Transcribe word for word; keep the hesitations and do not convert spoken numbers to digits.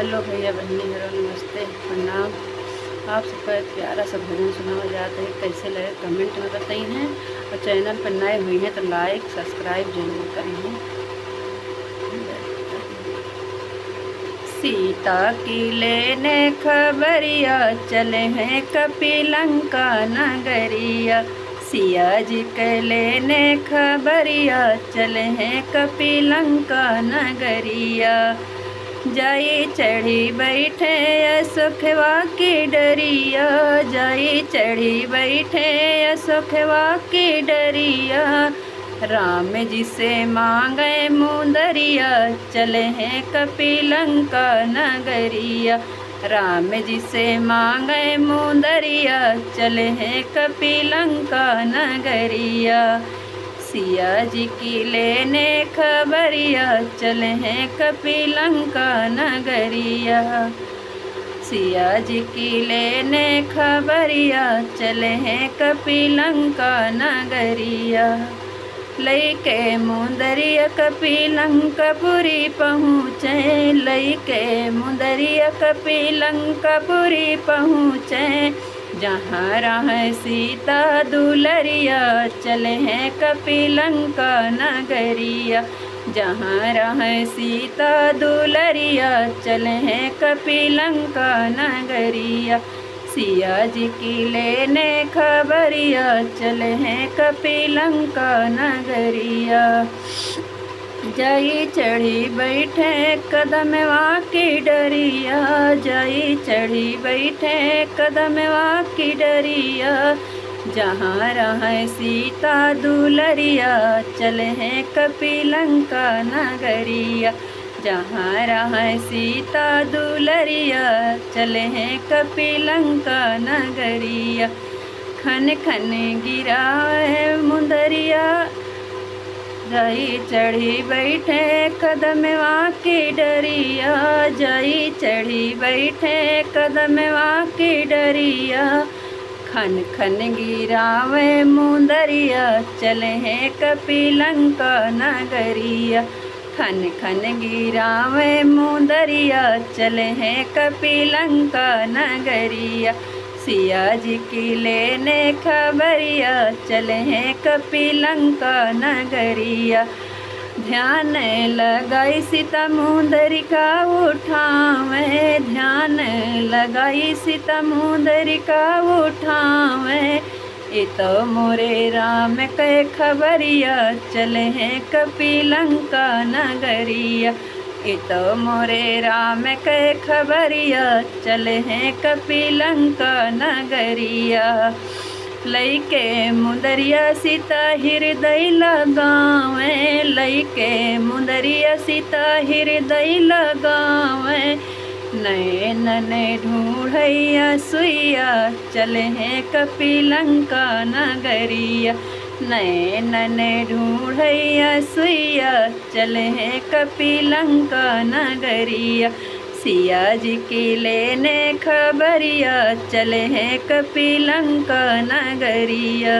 Hello भैया बहिनी, हेलो नमस्ते, प्रणाम। आप सबका एक प्यारा सा भजन सुनावा जात है, कैसे लगे comment में बताइए, और channel पर नए हुई हैं तो like subscribe जरूर करिए। सीता की लेने खबरिया, चले हैं कपि लंका नगरिया। सिया जी के लेने खबरिया, चले हैं कपि लंका नगरिया। जाई चढ़ी बैठे अशोकवा की डरिया, जाई चढ़ी बैठे अशोकवा की डरिया। राम जी से मांगे मुंदरिया, चले हैं कपि लंका नगरिया। राम जी से मांगे मुंदरिया, चले हैं कपि लंका नगरिया। सिया जी की लेने खबरिया, चले हैं कपि लंका नगरिया। सिया जी की लेने खबरिया, चले हैं कपि लंका नगरिया। लइके मुंदरिया कपि लंकापुरी पहुँचे, लइके मुंदरिया कपि लंकापुरी पहुँचे। जहाँ रहे सीता दुलरिया, चले हैं कपि लंका नगरिया। जहाँ रहे सीता दुलरिया, चले हैं कपि लंका नगरिया। सिया जी की लेने खबरिया, चले हैं कपि लंका नगरिया। जाई चढ़ी बैठे कदमवा की डरिया, जाई चढ़ी बैठे कदमवा की डरिया। जहाँ रहे सीता दुलरिया, चले हैं कपि लंका नगरिया। जहाँ रहे सीता दुलरिया, चले हैं कपि लंका नगरिया। खन खन गिरावे मुंदरिया, जाई चढ़ी बैठे कदमवा की डरिया, जाई चढ़ी बैठे कदमवा की डरिया। खन खन गिरावे मुंदरिया, चले हैं कपि लंका नगरिया। खन खन गिरावे मुंदरिया, चले हैं कपि लंका नगरिया। सिया जी की लेने खबरिया, चले हैं कपि लंका नगरिया। ध्यान लगाई सीता मुंदरिका उठावे, ध्यान लगाई सीता मुंदरिका उठावे। ए तो मोरे राम के खबरिया, चले हैं कपि लंका नगरिया। ए तो मोरे राम के खबरिया, चले हैं कपि लंका नगरिया। लइके मुंदरिया सीता हृदय लगावे, लइके मुंदरिया सीता हृदय लगावे। नैनन ढूढ़ैया सुइया, चले हैं कपि लंका नगरिया। नैनन ढूढ़ैया सुइया, चले हैं कपि लंका नगरिया। सिया जी की लेने खबरिया, चले हैं कपि लंका नगरिया।